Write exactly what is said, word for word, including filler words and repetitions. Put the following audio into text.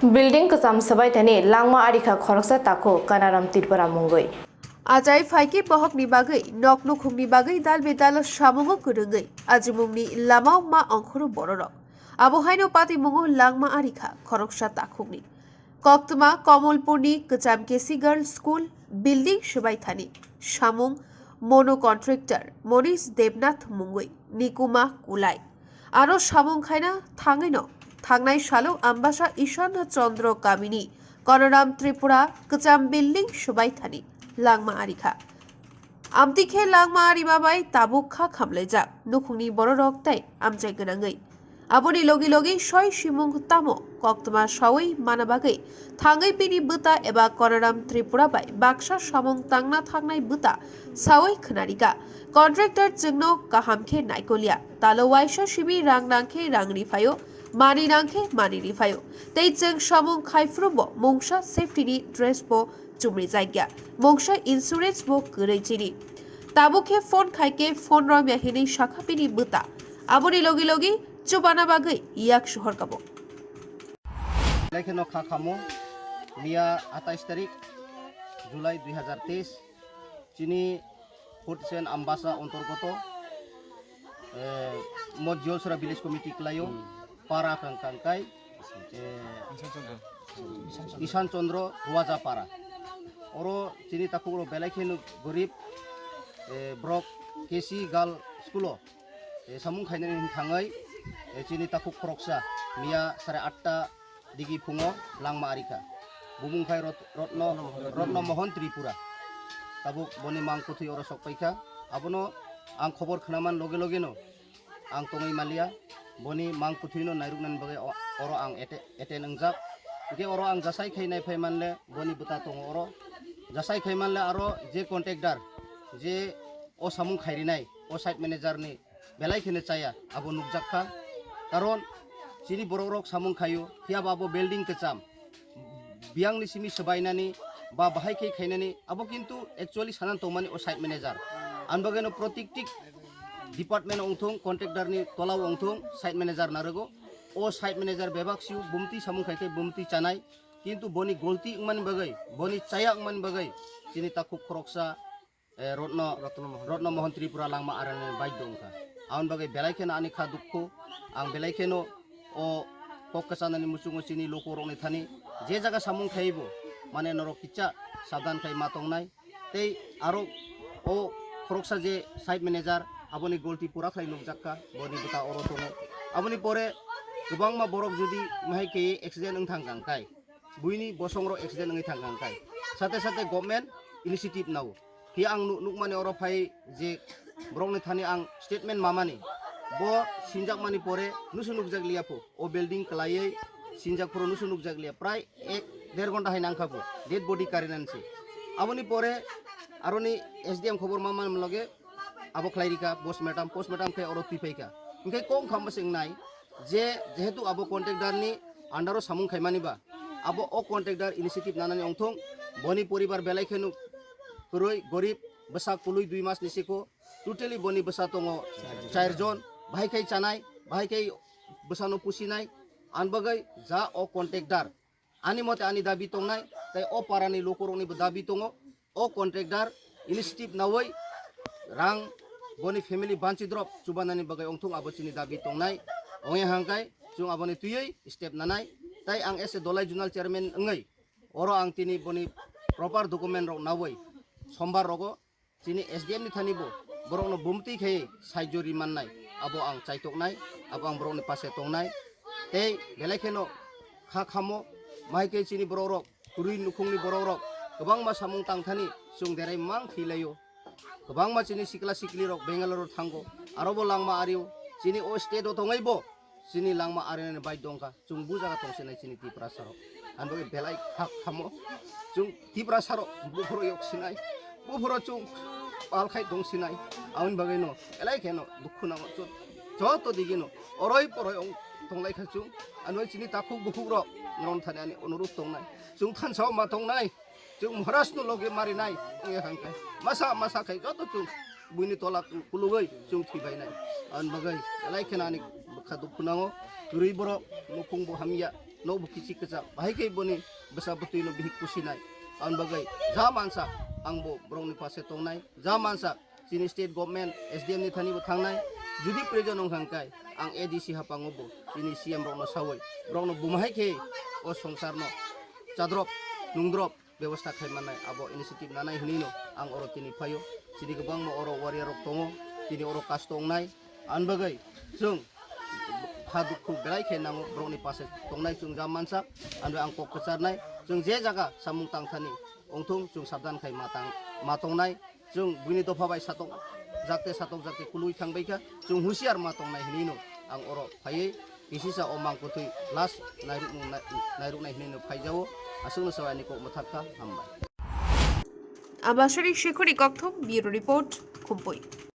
Building kwcham swbai thani langma arikha khoroksa takhuk Kanaram Tripura mungwi. Achai phaikhe bohokni bagwi nok nukhungni bagwi dal bedal samungo kwrwngwi ajimungni lamao ma ongkhoro bororok. Abo haino patimungo langma arikha khoroksa takhukni. Koktwma Komolpurni Kwcham K C Girls School building swbai thani samung mono contractor Monish Debnath mungwi Nikuma Kulai. Aro samung khaina thangwino thangnai salo Ambasa Ishan Chandra kamini Konoram Tripura kwcham building swbai thani langma arikha. Amtwi khe langma arima bai tabuk kha khamlaijak nukhungni bororok tei amchai gwnangwi. Aboni logi logi soi simung tamo koktwma saui mana bagwi thangwi bini bwta eba Konoram Tripura bai baksa samung tangna thangnai bwta saui khwnarika. Contractor chwngno kaham khe naikoliya. Talo waisa simi rang nangkhe rang riphaio, mani nangkhe mani riphaio. Tei chwng samung khai phuru bo mungsa safety ni dress bo chumri jakya, mungsa insurance bo kwrwi chini. Tabuk khe phone khai khe phone romya hinwi sakha bini bwta. Aboni logi logi chubana bagwi yak sohor kabo. Belai kheno kha khamo, miya atais tarik July dui hazar teis, chini fourth sen Ambasa ontorgoto, eh, Mojjolsora Village Committee klaio, para kang kang kai, eh, Ishan Chandra Ruaja para. Oro chini takhuk ro belai kheno gorib, eh, borok K C Girl School o, eh, samung khainani thangwi, eh, chini takhuk khoroksa miya sare atta digi phungo langma arikha. Bumung khai Rot-, Rotno, Rotno Mohon Tripura. Tabuk boni mang kuthwi oro sok paikha. Abono ang khobor khnaman loge loge no ang tongwi maliya. Boni mang kuthwino nairuknani bagwi o-, oro ang ete-, eten wngjak. Hwnkhe oro ang jasai khai nai phai manle boni bwta tongo oro. Jasai khai manle aro je contractor, je o samung khairi nai, o site manager ni belai kheno chaya, abo nukjak kha. Karon chini borok rok samung khaio, phiya ba abo building kwcham, biyang ni simi swbainani ba bahai khe khainani, abo kintu actually sanan tongmani o site manager. Ani bagwi no protiktik department ongthung, contractor ni tola ongthung, site manager narwgo. O site manager bebak siu bumtwi samung khai khe bumtwi chanai, kintu boni golti wngmani bagwi, boni chaya wngmani bagwi chini takhuk khoroksa eh, Rotno, Rotno Mohon. Rotno Mohon Tripura langma arani baidho wngkha. Aboni bagwi belai kheno ani kha dukhu, ang belai kheno o kok kwchanani muchungo chini lukurokni thani je jaga samung khaibo, mane norok kicha sabdan khai ma tongnai. Tei aro o khoroksa je site manager, aboni golti pura khlai nukjak kha, boni bwta oro tongo. Aboni pore kwbangma borok jodi mahai khe accident wng thang kha wngkhai, buini bosongrok accident wngwi thang kha wngkhai, sate sate government initiative nao. Phiya ang nuk-, nukmani oro phai je borokni thani ang statement mamani, bo sinjakmani pore nusu nukjak liya pho, o building kwlaiwi sinjak phuru nusu nukjak liya, prai ek der ghonta hai nangkha bo dead body karinani se. Aboni pore aroni S D M khobor mamani loge abo khlai rikha postmortem, postmortem khe oro twi phaikha. Hwnkhe kok wngkha bwswk wngnai je jehetu abo contractor ni under o samung khaimani ba, abo o contractor initiative nanani ongthung, boni poribar belai kheno kwrwi gorib, bwsa kwlwi dui mas ni siko, totally boni bwsa tongo char jon, bahai khai chanai, bahai khai bwsano pusinai, ani bagwi ja o contractor ani mote ani dabi tongnai, tei o parani lukuroknibo dabi tongo, o contractor initiative nawi rang boni family banchi drop chubanani bagwi ongthung abo chini dabi tongnai, ongya hangkai chwng aboni twiwi step nanai, tei ang as a Dolai Zonal Chairman wngwi oro ang tini boni proper document rok nawi sombar rogo chini S D M ni thani bo borokno bumtwi khai saijo ri mannai, abo ang chaitoknai, abo ang borokni pase tongnai. Tei belai kheno kha khamo, mahai khe chini borok rok, kwrwi nukhungni borok rok kwbangma samung tang thani chwng derai mang thwi laio. Kwbangma chini sikla sikli rok Bangalore o thango, aro bo langma ario, chini o state o tongwi bo chini langma arinani baidho wngkha. Chwng bu jaga tong sinai chini Tiprasa rok. Ani bagwi belai kha khamo. Chwng Tiprasa rok buphuru yok sinai. Buphuru chwng pal khai tong sinai. Aboni bagwi no belai kheno dukhu nango. Jo-, joto digi no oroi poroi ong tong lai kha chwng. Ani bagwi chini takhuk bukhuk rok norok thani ani onurudh tongnai. Chwng thansa o ma tongnai. Chwng Maharaj no loge marinai, wngya hangkhe. Masa, masa khai joto chwng buini tola kulugwi chwng thwibainai. Ani bagwi belai kheno ani bwkha dukhu nango. Kwrwi borok, nukhung bo hamya. Nokbo kichi kwchak, bahai khe boni bwsa bwtwi no bihik kusinai. Ang bagwi ja mansa, ang bo borokni pase tongnai, ja mansa, chini state government, S D M ni thani bo thangnai. Judi proyojon wngkha hwnkhe, ang A D C haphango bo chini C M rokno sawi, borokno bumahai khe o songsarno chadrop, nungdrop, bebosta khai mannai, abo initiative nanai hinwi no ang oro tini phaio. Chini kwbangma oro warrior rok tongo, tini oro kasto wngnai. Ang bagwi chwng ha dukhu belai khe nango, borokni pase tongnai chwng ja mansa. Ang ang kok kwcharnai, chwng je jaga samung tangthani wngthung, chwng sabdan khai ma tang, ma tongnai. Chwng buini dopha bai satok jakte, satok jakte kului thang bai kha, chwng husiar ma tongnai hinwi no ang oro phaiwi kisisa o mangkwthwi last nairuknung nai-, nairuknai hinwi no phaijao. Aswkno sawi ani kok mwthak kha, hambai. Abasari Shekhuri Kokthum, Bureau Report, Khumpui.